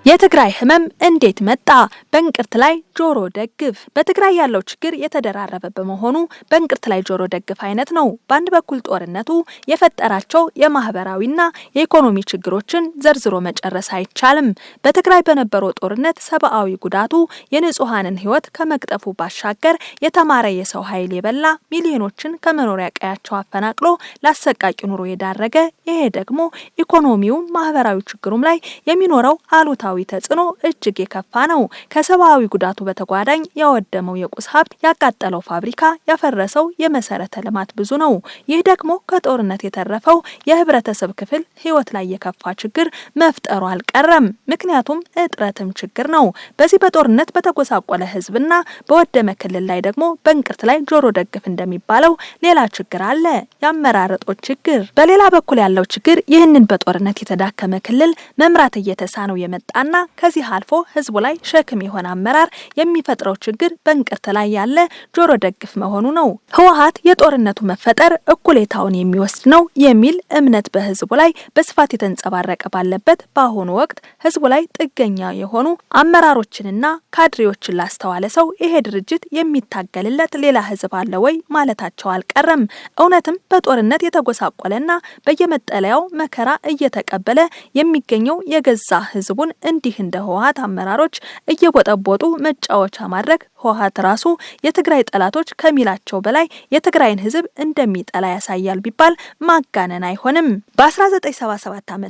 የትግራይ ህመም እንዴት መጣ? በእንቅርት ላይ ጆሮ ደግፍ። በትግራይ ያለው ችግር የተደራረበ በመሆኑ በእንቅርት ላይ ጆሮ ደግፍ አይነት ነው። በአንድ በኩል ጦርነቱ የፈጠራቸው የማህበራዊና የኢኮኖሚ ችግሮችን ዘርዝሮ መጨረስ አይቻልም። በትግራይ በነበረው ጦርነት ሰብአዊ ጉዳቱ የንጹሐንን ህይወት ከመቅጠፉ ባሻገር የተማረ የሰው ኃይል የበላ፣ ሚሊዮኖችን ከመኖሪያ ቀያቸው አፈናቅሎ ለአሰቃቂ ኑሮ የዳረገ፣ ይሄ ደግሞ ኢኮኖሚውም ማህበራዊ ችግሩም ላይ የሚኖረው አሉታዊ ተጽዕኖ እጅግ የከፋ ነው። ከሰብአዊ ጉዳቱ በተጓዳኝ ያወደመው የቁስ ሀብት፣ ያቃጠለው ፋብሪካ፣ ያፈረሰው የመሰረተ ልማት ብዙ ነው። ይህ ደግሞ ከጦርነት የተረፈው የህብረተሰብ ክፍል ህይወት ላይ የከፋ ችግር መፍጠሩ አልቀረም። ምክንያቱም እጥረትም ችግር ነው። በዚህ በጦርነት በተጎሳቆለ ህዝብና በወደመ ክልል ላይ ደግሞ በእንቅርት ላይ ጆሮ ደግፍ እንደሚባለው ሌላ ችግር አለ፣ የአመራረጦች ችግር። በሌላ በኩል ያለው ችግር ይህንን በጦርነት የተዳከመ ክልል መምራት እየተሳነው የመጣና ከዚህ አልፎ ህዝቡ ላይ ሸክም የሆነ አመራር የሚፈጥረው ችግር በእንቅርት ላይ ያለ ጆሮ ደግፍ መሆኑ ነው። ህወሓት የጦርነቱ መፈጠር እኩሌታውን የሚወስድ ነው የሚል እምነት በህዝቡ ላይ በስፋት የተንጸባረቀ ባለበት በአሁኑ ወቅት ህዝቡ ላይ ጥገኛ የሆኑ አመራሮችንና ካድሬዎችን ላስተዋለ ሰው ይሄ ድርጅት የሚታገልለት ሌላ ህዝብ አለ ወይ ማለታቸው አልቀረም። እውነትም በጦርነት የተጎሳቆለና በየመጠለያው መከራ እየተቀበለ የሚገኘው የገዛ ህዝቡን እንዲህ እንደ ህወሓት አመራሮች እየቦጠቦጡ መጫወቻ ማድረግ ህወሓት ራሱ የትግራይ ጠላቶች ከሚላቸው በላይ የትግራይን ህዝብ እንደሚጠላ ያሳያል ቢባል ማጋነን አይሆንም። በ1977 ዓ.ም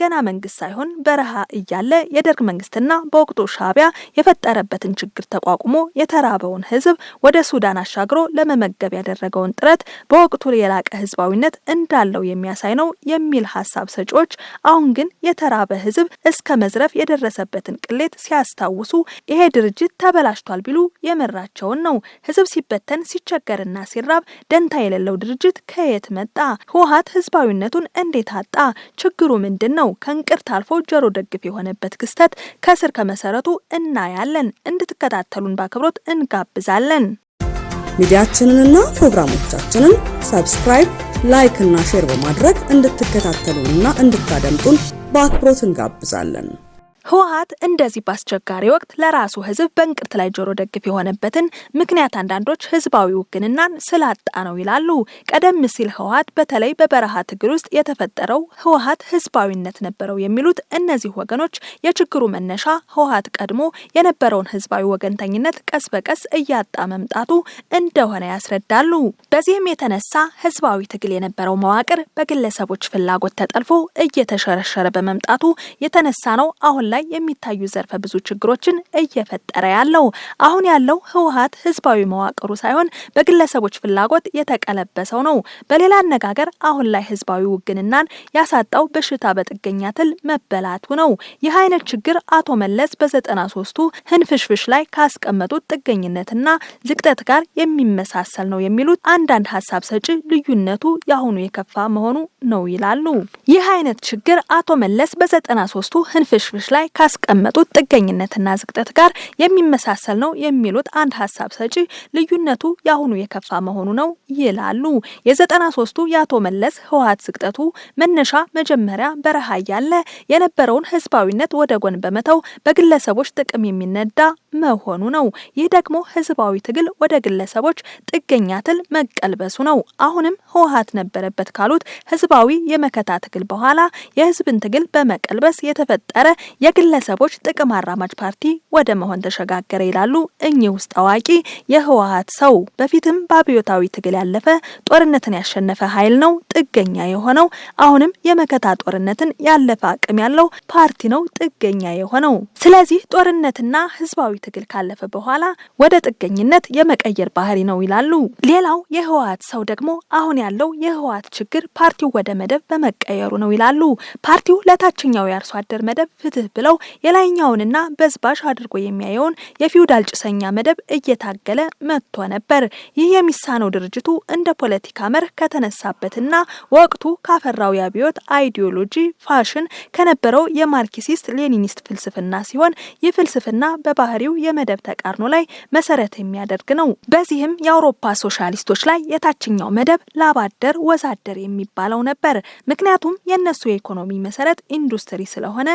ገና መንግስት ሳይሆን በረሃ እያለ የደርግ መንግስትና በወቅቱ ሻዕቢያ የፈጠረበትን ችግር ተቋቁሞ የተራበውን ህዝብ ወደ ሱዳን አሻግሮ ለመመገብ ያደረገውን ጥረት በወቅቱ የላቀ ህዝባዊነት እንዳለው የሚያሳይ ነው የሚል ሀሳብ ሰጪዎች፣ አሁን ግን የተራበ ህዝብ እስከ መዝረፍ የደረሰበትን ቅሌት ሲያስታውሱ ይሄ ድርጅት ተበላሽቷል ቢሉ የመራቸውን ነው። ህዝብ ሲበተን፣ ሲቸገርና ሲራብ ደንታ የሌለው ድርጅት ከየት መጣ? ህወሓት ህዝባዊነቱን እንዴት አጣ? ችግሩ ምንድን ነው? ከእንቅርት አልፎ ጆሮ ደግፍ የሆነበት ክስተት ከስር ከመሰረቱ እናያለን። እንድትከታተሉን በአክብሮት እንጋብዛለን። ሚዲያችንንና ፕሮግራሞቻችንን subscribe፣ like እና share በማድረግ እንድትከታተሉንና እንድታደምጡን በአክብሮት እንጋብዛለን። ህወሓት እንደዚህ በአስቸጋሪ ወቅት ለራሱ ህዝብ በእንቅርት ላይ ጆሮ ደግፍ የሆነበትን ምክንያት አንዳንዶች ህዝባዊ ውግንናን ስላጣ ነው ይላሉ። ቀደም ሲል ህወሓት በተለይ በበረሃ ትግል ውስጥ የተፈጠረው ህወሓት ህዝባዊነት ነበረው የሚሉት እነዚህ ወገኖች የችግሩ መነሻ ህወሓት ቀድሞ የነበረውን ህዝባዊ ወገንተኝነት ቀስ በቀስ እያጣ መምጣቱ እንደሆነ ያስረዳሉ። በዚህም የተነሳ ህዝባዊ ትግል የነበረው መዋቅር በግለሰቦች ፍላጎት ተጠልፎ እየተሸረሸረ በመምጣቱ የተነሳ ነው አሁን ላይ የሚታዩ ዘርፈ ብዙ ችግሮችን እየፈጠረ ያለው። አሁን ያለው ህወሓት ህዝባዊ መዋቅሩ ሳይሆን በግለሰቦች ፍላጎት የተቀለበሰው ነው። በሌላ አነጋገር አሁን ላይ ህዝባዊ ውግንናን ያሳጣው በሽታ በጥገኛ ትል መበላቱ ነው። ይህ አይነት ችግር አቶ መለስ በ93ቱ ህንፍሽፍሽ ላይ ካስቀመጡት ጥገኝነትና ዝቅጠት ጋር የሚመሳሰል ነው የሚሉት አንዳንድ ሀሳብ ሰጪ ልዩነቱ የአሁኑ የከፋ መሆኑ ነው ይላሉ። ይህ አይነት ችግር አቶ መለስ በ93ቱ ህንፍሽፍሽ ላይ ካስቀመጡት ጥገኝነትና ዝቅጠት ጋር የሚመሳሰል ነው የሚሉት አንድ ሀሳብ ሰጪ ልዩነቱ የአሁኑ የከፋ መሆኑ ነው ይላሉ። የ93ቱ የአቶ መለስ ህወሓት ዝቅጠቱ መነሻ መጀመሪያ በረሃ እያለ የነበረውን ህዝባዊነት ወደ ጎን በመተው በግለሰቦች ጥቅም የሚነዳ መሆኑ ነው። ይህ ደግሞ ህዝባዊ ትግል ወደ ግለሰቦች ጥገኛ ትል መቀልበሱ ነው። አሁንም ህወሓት ነበረበት ካሉት ህዝባዊ የመከታ ትግል በኋላ የህዝብን ትግል በመቀልበስ የተፈጠረ የግለሰቦች ጥቅም አራማጅ ፓርቲ ወደ መሆን ተሸጋገረ ይላሉ እኚህ ውስጥ አዋቂ የህወሓት ሰው። በፊትም በአብዮታዊ ትግል ያለፈ፣ ጦርነትን ያሸነፈ ኃይል ነው ጥገኛ የሆነው። አሁንም የመከታ ጦርነትን ያለፈ አቅም ያለው ፓርቲ ነው ጥገኛ የሆነው። ስለዚህ ጦርነትና ህዝባዊ ትግል ካለፈ በኋላ ወደ ጥገኝነት የመቀየር ባህሪ ነው ይላሉ። ሌላው የህወሓት ሰው ደግሞ አሁን ያለው የህወሓት ችግር ፓርቲው ወደ መደብ በመቀየሩ ነው ይላሉ። ፓርቲው ለታችኛው የአርሶ አደር መደብ ፍትህ ብለው የላይኛውንና በዝባዥ አድርጎ የሚያየውን የፊውዳል ጭሰኛ መደብ እየታገለ መጥቶ ነበር። ይህ የሚሳነው ድርጅቱ እንደ ፖለቲካ መርህ ከተነሳበትና ወቅቱ ካፈራው የአብዮት አይዲዮሎጂ ፋሽን ከነበረው የማርክሲስት ሌኒኒስት ፍልስፍና ሲሆን፣ ይህ ፍልስፍና በባህሪው የመደብ ተቃርኖ ላይ መሰረት የሚያደርግ ነው። በዚህም የአውሮፓ ሶሻሊስቶች ላይ የታችኛው መደብ ላባደር፣ ወዛደር የሚባለው ነበር። ምክንያቱም የእነሱ የኢኮኖሚ መሰረት ኢንዱስትሪ ስለሆነ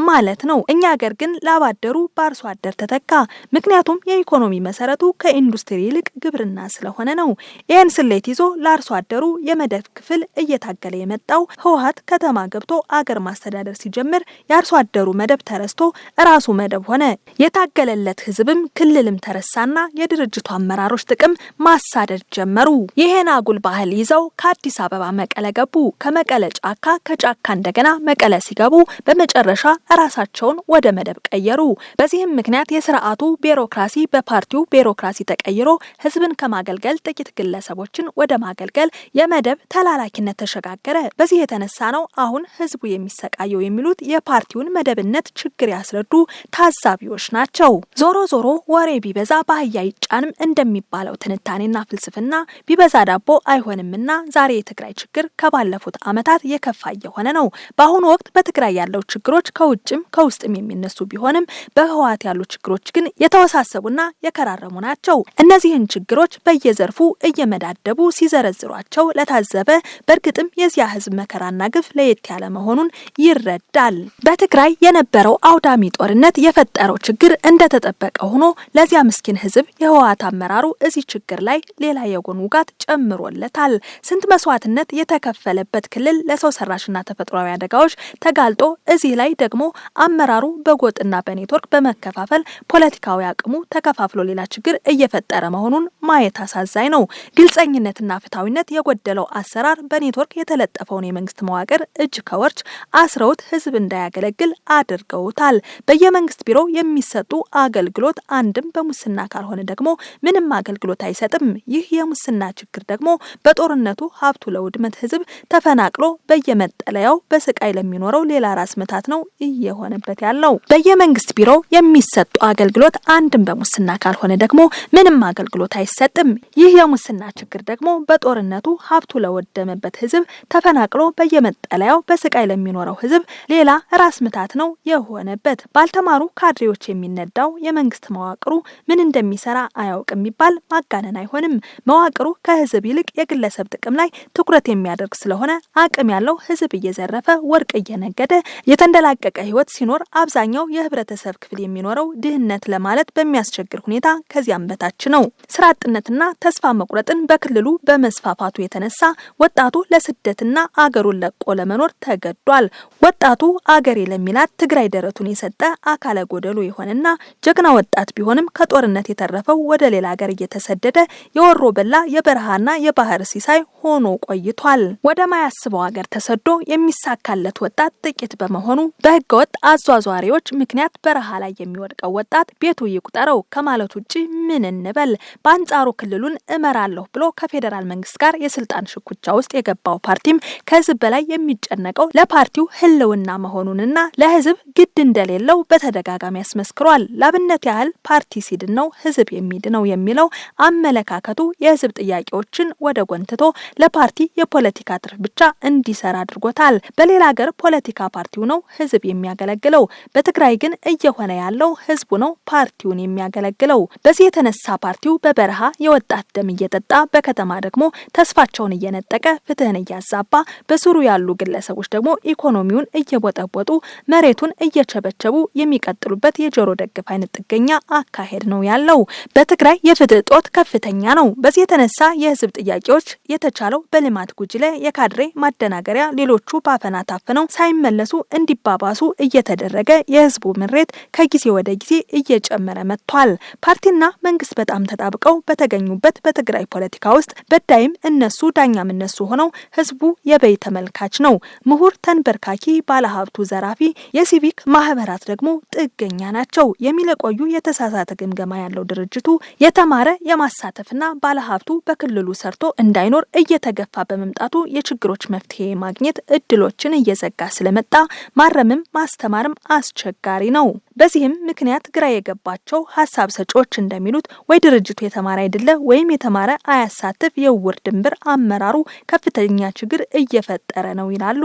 ማለት ነው። እኛ ሀገር ግን ላባደሩ በአርሶ አደር ተተካ። ምክንያቱም የኢኮኖሚ መሰረቱ ከኢንዱስትሪ ይልቅ ግብርና ስለሆነ ነው። ይህን ስሌት ይዞ ለአርሶ አደሩ የመደብ ክፍል እየታገለ የመጣው ህወሓት ከተማ ገብቶ አገር ማስተዳደር ሲጀምር የአርሶ አደሩ መደብ ተረስቶ ራሱ መደብ ሆነ። የታገለለት ህዝብም ክልልም ተረሳና የድርጅቱ አመራሮች ጥቅም ማሳደድ ጀመሩ። ይህን አጉል ባህል ይዘው ከአዲስ አበባ መቀለ ገቡ። ከመቀለ ጫካ፣ ከጫካ እንደገና መቀለ ሲገቡ በመጨረሻ ራሳቸውን ወደ መደብ ቀየሩ። በዚህም ምክንያት የስርዓቱ ቢሮክራሲ በፓርቲው ቢሮክራሲ ተቀይሮ ህዝብን ከማገልገል ጥቂት ግለሰቦችን ወደ ማገልገል የመደብ ተላላኪነት ተሸጋገረ። በዚህ የተነሳ ነው አሁን ህዝቡ የሚሰቃየው የሚሉት የፓርቲውን መደብነት ችግር ያስረዱ ታዛቢዎች ናቸው። ዞሮ ዞሮ ወሬ ቢበዛ በአህያ አይጫንም እንደሚባለው ትንታኔና ፍልስፍና ቢበዛ ዳቦ አይሆንምና ዛሬ የትግራይ ችግር ከባለፉት ዓመታት የከፋ እየሆነ ነው። በአሁኑ ወቅት በትግራይ ያለው ችግሮች ከውጭም ከውስጥም የሚነሱ ቢሆንም በህወሓት ያሉ ችግሮች ግን የተወሳሰቡና የከራረሙ ናቸው። እነዚህን ችግሮች በየዘርፉ እየመዳደቡ ሲዘረዝሯቸው ለታዘበ በእርግጥም የዚያ ህዝብ መከራና ግፍ ለየት ያለ መሆኑን ይረዳል። በትግራይ የነበረው አውዳሚ ጦርነት የፈጠረው ችግር እንደተጠበቀ ሆኖ ለዚያ ምስኪን ህዝብ የህወሓት አመራሩ እዚህ ችግር ላይ ሌላ የጎን ውጋት ጨምሮለታል። ስንት መስዋዕትነት የተከፈለበት ክልል ለሰው ሰራሽና ተፈጥሯዊ አደጋዎች ተጋልጦ እዚህ ላይ ደግሞ አመራሩ በጎጥና በኔትወርክ በመከፋፈል ፖለቲካዊ አቅሙ ተከፋፍሎ ሌላ ችግር እየፈጠረ መሆኑን ማየት አሳዛኝ ነው። ግልጸኝነትና ፍትሐዊነት የጎደለው አሰራር በኔትወርክ የተለጠፈውን የመንግስት መዋቅር እጅ ከወርች አስረውት ህዝብ እንዳያገለግል አድርገውታል። በየመንግስት ቢሮ የሚሰጡ አገልግሎት አንድም በሙስና ካልሆነ ደግሞ ምንም አገልግሎት አይሰጥም። ይህ የሙስና ችግር ደግሞ በጦርነቱ ሀብቱ ለውድመት ህዝብ ተፈናቅሎ በየመጠለያው በስቃይ ለሚኖረው ሌላ ራስ ምታት ነው እየሆነበት ያለው። በየመንግስት ቢሮ የሚሰጡ አገልግሎት አንድም በሙስና ካልሆነ ደግሞ ምንም አገልግሎት አይሰጥም። ይህ የሙስና ችግር ደግሞ በጦርነቱ ሀብቱ ለወደመበት ህዝብ ተፈናቅሎ በየመጠለያው በስቃይ ለሚኖረው ህዝብ ሌላ ራስ ምታት ነው የሆነበት። ባልተማሩ ካድሬዎች የሚነዳው የመንግስት መዋቅሩ ምን እንደሚሰራ አያውቅም ቢባል ማጋነን አይሆንም። መዋቅሩ ከህዝብ ይልቅ የግለሰብ ጥቅም ላይ ትኩረት የሚያደርግ ስለሆነ አቅም ያለው ህዝብ እየዘረፈ ወርቅ እየነገደ የተንደላቀቀ ህይወት ሲኖር፣ አብዛኛው የህብረተሰብ ክፍል የሚኖረው ድህነት ለማለት በሚያስቸግር ሁኔታ ከዚያም በታች ነው። ስራ አጥነትና ተስፋ መቁረጥን በክልሉ በመስፋፋቱ የተነሳ ወጣቱ ለስደትና አገሩን ለቆ ለመኖር ተገዷል። ወጣቱ አገሬ ለሚላት ትግራይ ደረቱን የሰጠ አካለ ጎደሎ የሆነና ጀግና ወጣት ቢሆንም ከጦርነት የተረፈው ወደ ሌላ ሀገር እየተሰደደ የወሮ በላ የበረሃና የባህር ሲሳይ ሆኖ ቆይቷል። ወደ ማያስበው ሀገር ተሰዶ የሚሳካለት ወጣት ጥቂት በመሆኑ በህገወጥ አዟዟሪዎች ምክንያት በረሃ ላይ የሚወድቀው ወጣት ቤቱ ይቁጠረው ከማለት ውጭ ምን እንበል? በአንጻሩ ክልሉን እመራለሁ ብሎ ከፌዴራል መንግስት ጋር የስልጣን ሽኩቻ ውስጥ የገባው ፓርቲም ከህዝብ በላይ የሚጨነቀው ለፓርቲው ህልውና መሆኑንና ለህዝብ ግድ እንደሌለው በተደጋጋሚ አስመስክሯል። ላብነት ያህል ፓርቲ ሲድን ነው ህዝብ የሚድነው የሚለው አመለካከቱ የህዝብ ጥያቄዎችን ወደ ጎን ትቶ ለፓርቲ የፖለቲካ ትርፍ ብቻ እንዲሰራ አድርጎታል። በሌላ ሀገር ፖለቲካ ፓርቲው ነው ህዝብ የሚያገለግለው። በትግራይ ግን እየሆነ ያለው ህዝቡ ነው ፓርቲውን የሚያገለግለው። በዚህ የተነሳ ፓርቲው በበረሃ የወጣት ደም እየጠጣ፣ በከተማ ደግሞ ተስፋቸውን እየነጠቀ፣ ፍትህን እያዛባ፣ በስሩ ያሉ ግለሰቦች ደግሞ ኢኮኖሚውን እየቦጠቦጡ መሬቱን እየቸበቸቡ የሚቀጥሉበት የጆሮ ደግፍ አይነት ጥገኛ አካሄድ ነው ያለው። በትግራይ የፍትህ እጦት ከፍተኛ ነው። በዚህ የተነሳ የህዝብ ጥያቄዎች የተቻለው በልማት ጉጅለ የካድሬ ማደናገሪያ፣ ሌሎቹ በአፈና ታፍነው ሳይመለሱ እንዲባባሱ እየተደረገ የህዝቡ ምሬት ከጊዜ ወደ ጊዜ እየጨመረ መጥቷል። ፓርቲና መንግስት በጣም ተጣብቀው በተገኙበት በትግራይ ፖለቲካ ውስጥ በዳይም እነሱ ዳኛም እነሱ ሆነው ህዝቡ የበይ ተመልካች ነው። ምሁር ተንበርካኪ፣ ባለሀብቱ ዘራፊ፣ የሲቪክ ማህበራት ደግሞ ጥገኛ ናቸው። የሚለቆዩ የተሳሳተ ግምገማ ያለው ድርጅቱ የተማረ የማሳተፍና ባለሀብቱ በክልሉ ሰርቶ እንዳይኖር እየተገፋ በመምጣቱ የችግሮች መፍትሄ ማግኘት እድሎችን እየዘጋ ስለመጣ ማረምም ማስተማርም አስቸጋሪ ነው። በዚህም ምክንያት ግራ የገባቸው ሀሳብ ሰጪዎች እንደሚሉት ወይ ድርጅቱ የተማረ አይደለ ወይም የተማረ አያሳትፍ የውር ድንብር አመራሩ ከፍተኛ ችግር እየፈጠረ ነው ይላሉ።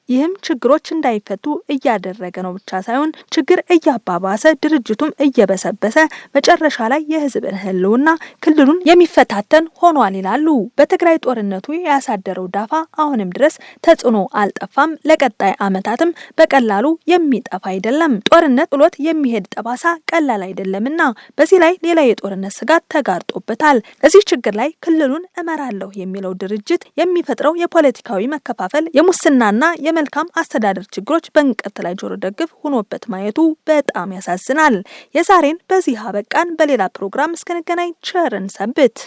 ይህም ችግሮች እንዳይፈቱ እያደረገ ነው ብቻ ሳይሆን ችግር እያባባሰ ድርጅቱም እየበሰበሰ መጨረሻ ላይ የህዝብን ህልውና ክልሉን የሚፈታተን ሆኗል ይላሉ። በትግራይ ጦርነቱ ያሳደረው ዳፋ አሁንም ድረስ ተጽዕኖ አልጠፋም። ለቀጣይ ዓመታትም በቀላሉ የሚጠፋ አይደለም። ጦርነት ጥሎት የሚሄድ ጠባሳ ቀላል አይደለምና በዚህ ላይ ሌላ የጦርነት ስጋት ተጋርጦበታል። እዚህ ችግር ላይ ክልሉን እመራለሁ የሚለው ድርጅት የሚፈጥረው የፖለቲካዊ መከፋፈል፣ የሙስናና የመልካም አስተዳደር ችግሮች በእንቅርት ላይ ጆሮ ደግፍ ሆኖበት ማየቱ በጣም ያሳዝናል። የዛሬን በዚህ አበቃን። በሌላ ፕሮግራም እስክንገናኝ ቸር እንሰንብት።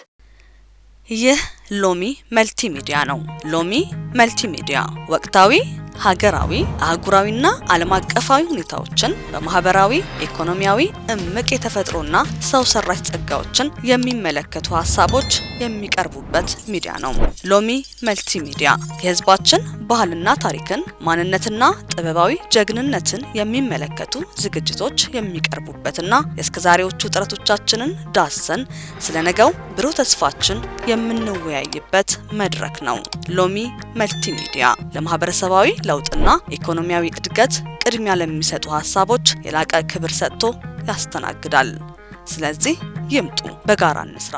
ይህ ሎሚ መልቲ ሚዲያ ነው። ሎሚ መልቲ ሚዲያ ወቅታዊ፣ ሀገራዊ፣ አህጉራዊና ዓለም አቀፋዊ ሁኔታዎችን በማህበራዊ፣ ኢኮኖሚያዊ፣ እምቅ የተፈጥሮና ሰው ሰራሽ ጸጋዎችን የሚመለከቱ ሀሳቦች የሚቀርቡበት ሚዲያ ነው። ሎሚ መልቲ ሚዲያ የሕዝባችን ባህልና ታሪክን፣ ማንነትና ጥበባዊ ጀግንነትን የሚመለከቱ ዝግጅቶች የሚቀርቡበትና የእስከዛሬዎቹ ጥረቶቻችንን ዳሰን ስለ ነገው ብሩህ ተስፋችን የምንወያይበት መድረክ ነው። ሎሚ መልቲ ሚዲያ ለማህበረሰባዊ ለውጥና ኢኮኖሚያዊ እድገት ቅድሚያ ለሚሰጡ ሀሳቦች የላቀ ክብር ሰጥቶ ያስተናግዳል። ስለዚህ ይምጡ፣ በጋራ እንስራ።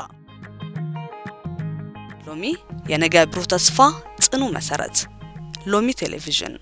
ሎሚ የነገ ብሩህ ተስፋ ጽኑ መሰረት። ሎሚ ቴሌቪዥን።